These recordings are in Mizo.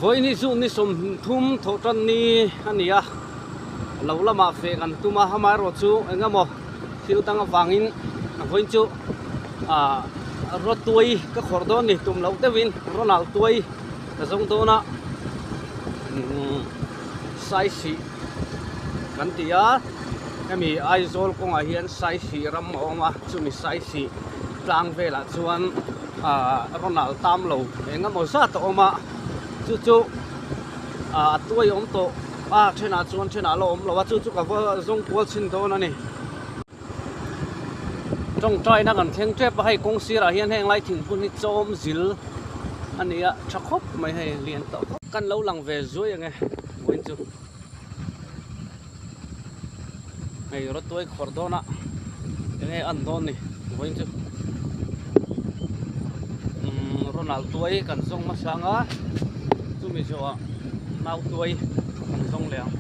Vawiin chu ni 30 thawhtan ni a ni a, lo lamah feh kan tum a, amaherawhchu eng emaw thil dang avangin vawiin chu ah rawtuai ka khawrh dawn a ni tum loh deuhin Ronald tuai ka zawng dawn a umm Saisih kan ti a hemi Aizawl kawngah hian Saisih ram a awm a chumi Saisih tlang velah chuan ah Ronald tam lo eng emaw zat a awm a chu chu ah a tuai awm tawh a thenah chuan thenah a la awm lo a chu chu ka va zawng kual chhin dawn a ni. Tawngtaina kan thleng tep a hei kawng sirah hian heng lai thingphun hi chawm zil a ni a tha khawp mai hei lian tawh khawp kan lo lang ve zuai ang e vawiin chu hei rawtuai khawrh dawn a enge an dawn ni vawiin chu umm Ronald tuai kan zawng hmasa ang a chumi zawhah nau tuai kan zawng leh ang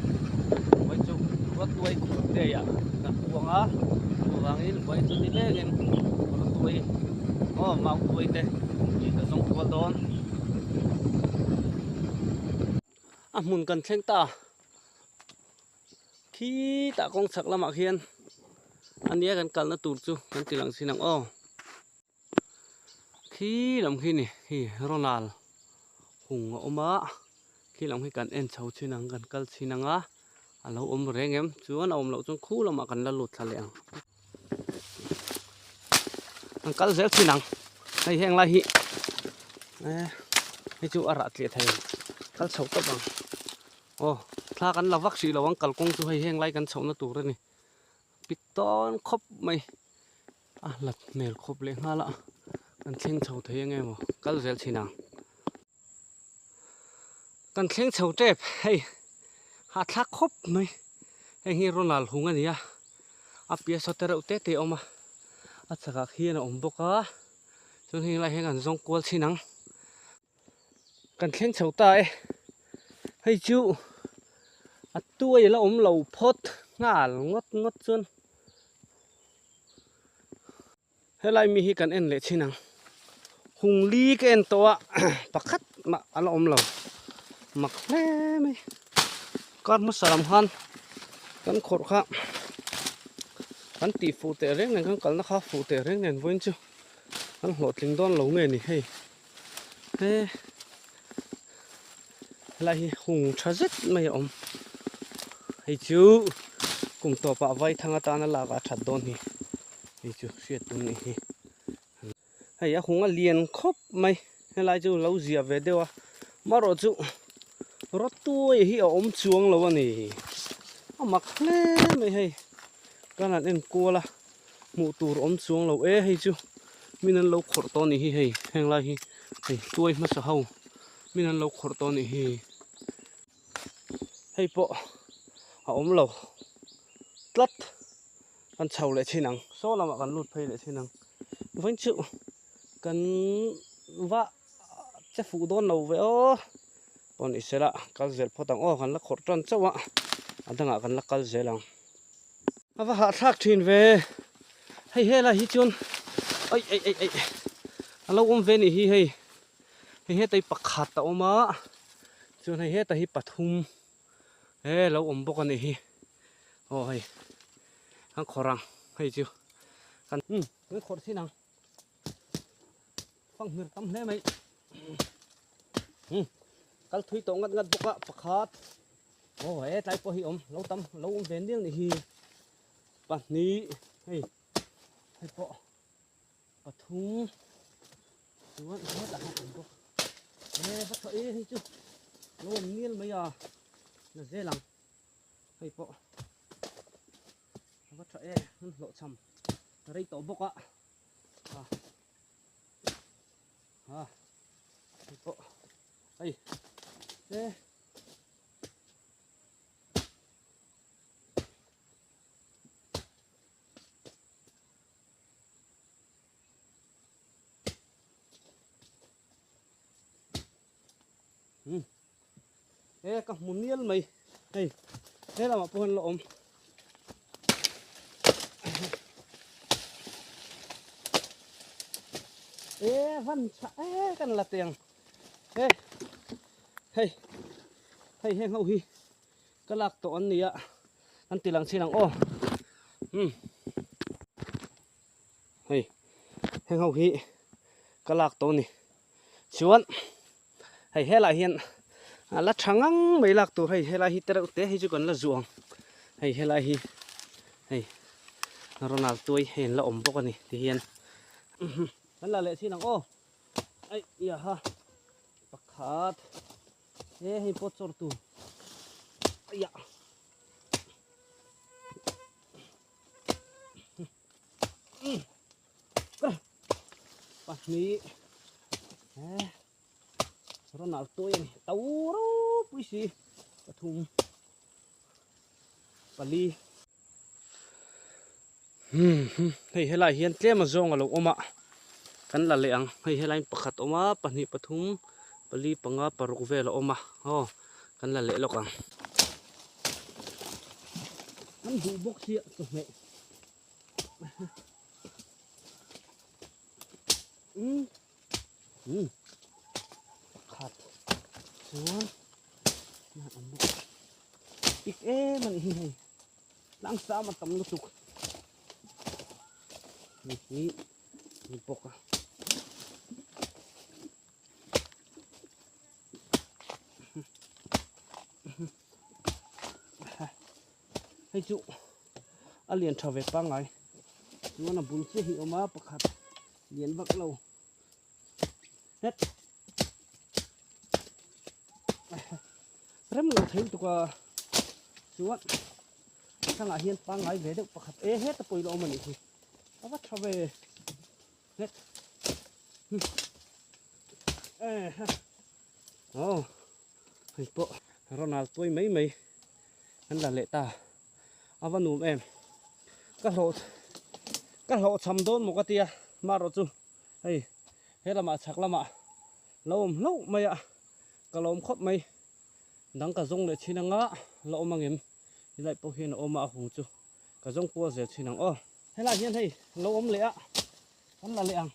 vawiin chu rawtuai khawrh day ah kan puang a chuvangin vawiin chu nilengin rawtuai aw mau tuai te tih ka zawng kual dawn a hmun kan thleng ta khitah kawng chhak lamah khian ania kan kalna tur chu kan ti lang chin ang aw khi lam khi ni hei Ronald hung a awm a khi lam hi kan en chho chin ang kan kal chin ang a a lo awm reng em chuan a awm loh chuan khu lamah kan la lut thla leh ang kan kal zel thin ang hei heng lai hi eh hei chu a rah tliah thei kal chho tawp ang aw thla kan la vak hrih lo ang kalkawng chu hei heng lai kan chhohna tur a ni pik tawn khawp mai a hlat hmel khawp leh nghal a kan thleng chho thei ang em aw kal zel thin ang. Kan thleng chho tep hei hahthlak khawp mai heng hi Ronald hung a ni a a piah saw te reuh te te a awm a a chakah khian a awm bawk a chuan heng lai hian kan zawng kual chhin ang kan thleng chho ta e hei chu a tuai la awm lo phawt nghal ngawt ngawt chuan. Helai mi hi kan en leh chin ang. Hung li ka en tawh a pakhat mah a la awm lo. Mak hle mai. Kar hmasa lam khan kan khawrh kha kan tih fuh teh reng nen kan kalna kha fuh teh reng nen vawiin chu kan hlawhtling dawn lo nge ni hei. He helai hi hung tha zet mai a awm. Hei chu kum tawpah vaithang atana lak a that dawn hi. Hei chu hriat tur nih hi hei a hung a lian khawp mai helai chu lo ziah ve deuh a marawh chu rawtuai hi a awm chuang lo a ni a mak hle mai hei kan han en kual a hmuh tur awm chuang lo e hei chu min an lo khawrh tawh a nih hi hei heng lai hi hei tuai hmasa ho min an lo khawrh tawh a nih hi. Hei pawh a awm lo tlat kan chho leh thin ang saw lamah kan lut phei leh thin ang vawiin chu kan va che fuh dawn lo ve aw pawh ni sela kal zel phawt ang aw kan la khawrh tan chauh a a dangah kan la kal zel ang a va hahthlak thin ve hei helai hi chuan aih aih aih aih a lo awm ve nih hi hei. Hei heta hi pakhat a awm a chuan hei heta hi pathum he lo awm bawk a nih hi aw hei kan khawrh ang hei chu kan umm kan khawrh thin ang fanghmir tam hle mai umm kal thui tawh ngat ngat bawk a pakhat aw he tlai pawh hi awm lo tam lo awm ve nil nih hi pahnih hei hei pawh. Pathum chuan hetah hian awm bawk he va tha e hei chu lo awm nil mai a la zel ang hei pawh va tha e an hlawh cham rei tawh bawk a a a hei pawh hei e E ka hmu nial mai hei he lamah pawh hian la awm e van tha e kan la teng e. Hei hei heng ho hi ka lak tawh an nia an ti lang chin ang aw umm hei heng ho hi ka lak tawh a ni chuan hei helaiah hian a la tha ngang mai lak tur hei helai hi te reuh te hi chu kan la zuah ang hei helai hi hei Ronald tuai hei an la awm bawk a ni ti hian kan la leh chin ang aw. Aih ia ha pakhat he hei pawt chawr tu aia pahnih he Ronald tuai ani to ropui si pathum pali. Hei helai hian tlem a zawng a lo awm a kan la leh ang hei helai in pakhat a awm a pahnih pathum pali panga paruk vel a awm a aw kan la leh lawk ang. An duh bawk hi chawhmeh umm umm pakhat chuan pik em a nih hi hei. Tlang sam a tam lutuk hei hi ni bawk a. Hei chu a lian tha ve pangngai chuan a bul chiah hi a awm a pakhat lian vak lo het rem lo thei lutuk a chuan thlang ah hian pangngai ve deuh pakhat e heta pawh ilo awm a nih hi a va tha ve het e ha aw hei pawh Ronald tuai mai mai an la leh ta a va nuam em ka hlawh ka hlawh cham dawn maw ka tia marawh chu hei he lamah chhak lamah lo awm hlauh mai a ka lawm khawp mai dang ka zawng leh thin anga la awm angem helai pawh hian a awm a a hung chu ka zawng kual zel thin ang aw helai hian hei lo awm leh a kan la leh ang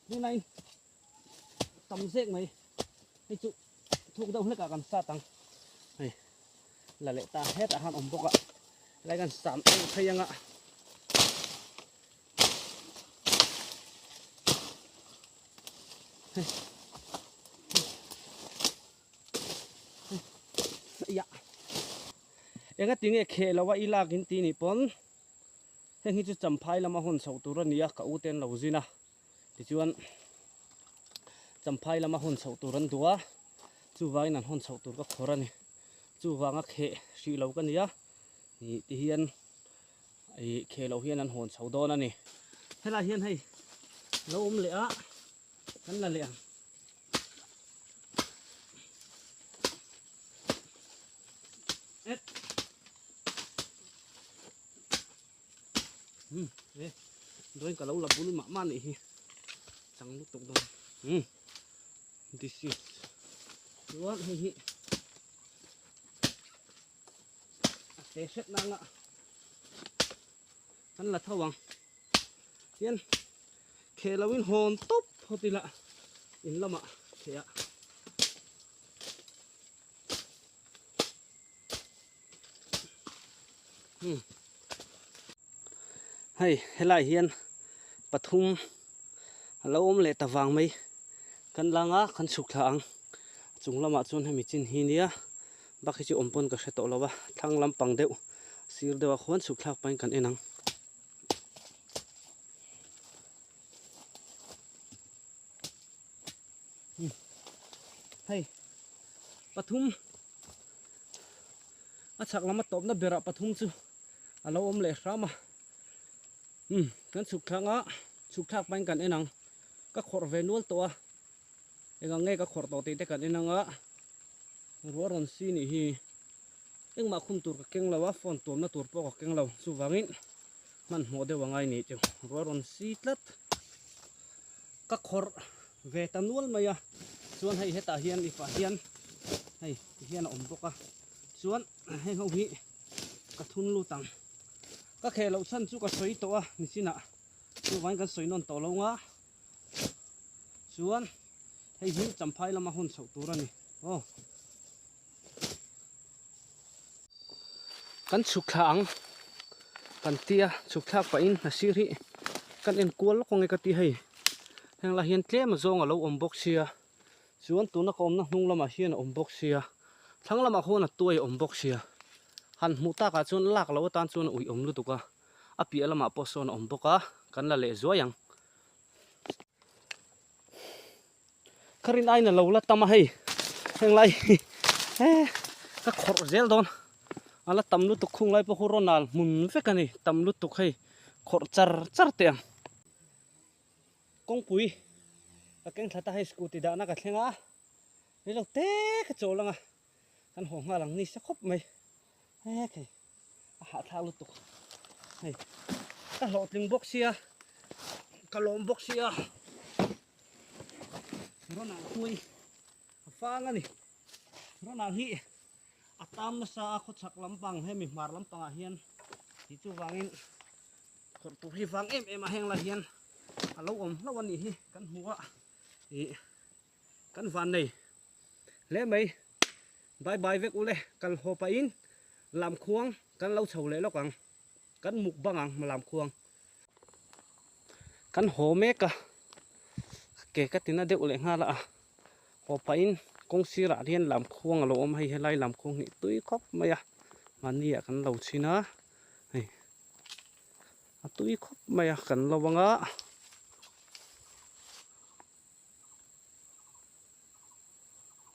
tunah in tam zek mai hei chu thuk deuh hlek ah kan sat ang hei la leh ta hetah khan awm bawk a helai kan sam eng phei anga. Ya enga tinge kheh lo a i lak in ti nih pawn heng hi chu champhai lama hawn chhoh tur a ni a ka u te an lo zin a tichuan champhai lama hawn chhoh tur an duh a chuvangin an hawn chhoh tur ka khawr a ni chuvanga kheh hrih lo ka ni a ih ti hian ih kheh loh hian an hawn chho dawn a ni. Helai hian hei lo awm leh a kan la leh ang. Et. Hmm, e dawin ka lo la bul mah mah nih hi chang lutuk dawn. Hmm. This is chuan hei hi a te hret nanga kan la tho ang hian kheh lo in hawn tawp phawt ila in lamah kheh a hmm hei helai hian pathum a lo awm leh ta vang mai kan la anga kan chhuk thla ang chung lamah chuan hemi chin hi nia bak hi chu awm pawn ka hre tawh lo va thlang lampang deuh sir deuh ah khuan chhuk thlak pahin kan en ang. Hei pathum a chhak lama tawpna berah pathum chu a lo awm leh hram a umm kan chhuk thlak a chhuk thlak pahin kan en ang ka khawrh ve nual tawh a eng ang nge ka khawrh tawh tih te kan en ang a ruah rawn si nih hi engmah khum tur ka keng lo a phone tuamna tur pawh ka keng lo chuvangin hmanhmawh deuh a ngai nih chu ruah rawn si tlat. Ka khawrh ve ta nual mai a, chuan hei hetah hian ipah hian hei ti hian a awm bawk a, chuan heng ho hi ka thun lut ang. Ka kheh loh chhan chu ka sawi tawh a nichinah chuvangin kan sawi nawn tawh lo nga, chuan hei hi champhai lama hawn chhoh tur a ni aw. Kan chhuk thla ang kan tia chhuk thlak pahin a sir hi kan en kual lawk ange ka ti hei heng lah hian tlem a zawng a lo awm bawk sia chuan tuna ka awmna hnung lamah hian a awm bawk sia thlang lamah khuan a tuai a awm bawk sia han hmuh takah chuan lak loh atan chuan a uiawm lutuk a a piah lamah pawh sawn a awm bawk a kan la leh zuai ang. Ka rin aiin a lo la tam a hei heng lai hi ka khawrh zel dawn a la tam lutuk khung lai pawh khu rawn al hmun vek a ni tam lutuk hei khawrh char char teh ang kawngpui ka keng thla ta hei scooty dahna ka thleng a ni lo te ka chawl ang a kan haw nghal ang nisa khawp mai hek hei a hahthlak lutuk hei ka hlawhtling bawk sia ka lawm bawk sia rawn tui a fang a ni rawn hi a tam nasa a khawchhak lampang hemi hmar lampangah hian tih chuvangin khawrh tur hi vang em em a heng lai hian a lo awm hlauh a nih hi kan hmu a ih kan van nei hle mai bye bye vek ule kal haw pahin lamkhuang kan lo chho leh lawk ang kan muk bang ang lamkhuang kan haw mek a ke ka tina deuh leh nghal a haw pahin kawng sirah hian lamkhuang a lo awm hei helai lamkhuang hi tui khawp mai a mahni ah kan lo chhin a hei a tui khawp mai a kan lo ang a.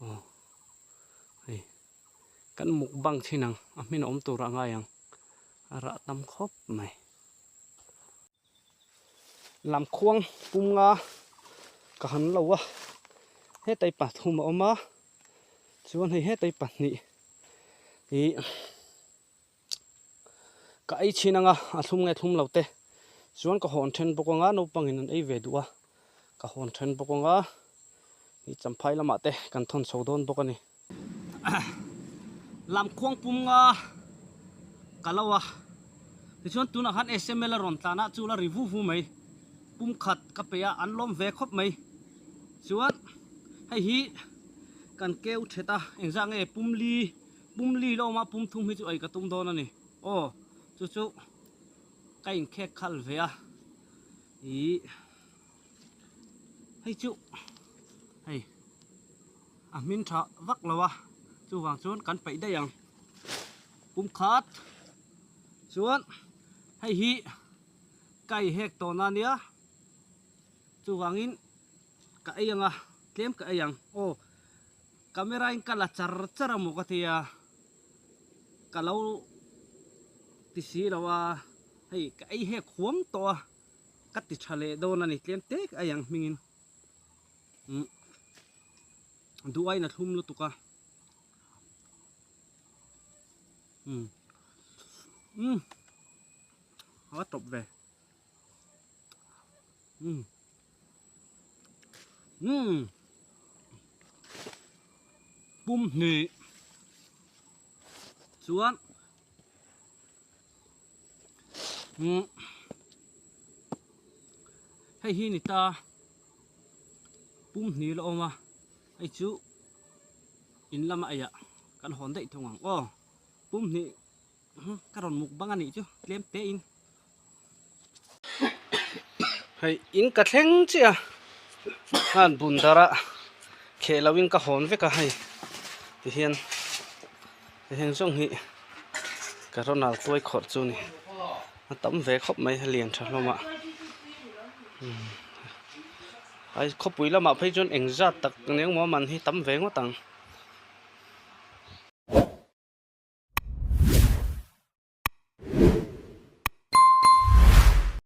Aw hei kan mukbang thin ang a hmin a awm tur a ngai ang a rah tam khawp mai lamkhuang pum nga ka han lo a hetai pathum a awm a chuan hei hetai pahnih ih ka ei chhin anga a thlum nge thlum lo te chuan ka hawn then bawk anga naupang in an ei ve duh a ka hawn then bawk anga ih champhai lamah te kan thawn chho dawn bawk a ni lamkhuang pum nga ka lo a tichuan tunah khan sml a rawn tlan a chu la ri vu vu mai pum khat ka pe a an lawm ve khawp mai chuan hei hi kan keu thet a engzah nge pum li Pum li la awm a, pum thum hi chu ei ka tum dawn a ni. Aw, chu chu ka inkhek khal ve a. Ih, hei chu hei a hmin tha vak lo a, chuvang chuan kan peih daih ang. Pum khat chuan hei hi ka inhek tawhna a nia, chuvangin ka ei ang a, tlem ka ei ang. Aw. Camera in ka la char char a maw ka tia ka lo ti si lo a hei ka ei hek huam tawh a ka ti tha leh dawn a ni tlem tek a yang hming in umm duh aiin a thlum lutuk a umm umm a tawp ve umm. Umm pum hnih chuan umm hei hi ni ta pum hnih la awm a hei chu in lama eiah kan hawn daih thung ang aw pum hnih ka rawn muk bang a nih chu tlem te in. Hei in ka thleng chiah a khan bun dar a kheh lo in ka hawn vek a hei ti hian heng zawng hi ka rawn al tuai khawrh chu a ni a tam ve khawp mai a lian tha hlawm a ai khawpui lamah phei chuan engzat tak eng emaw man hi tam ve ngawt ang.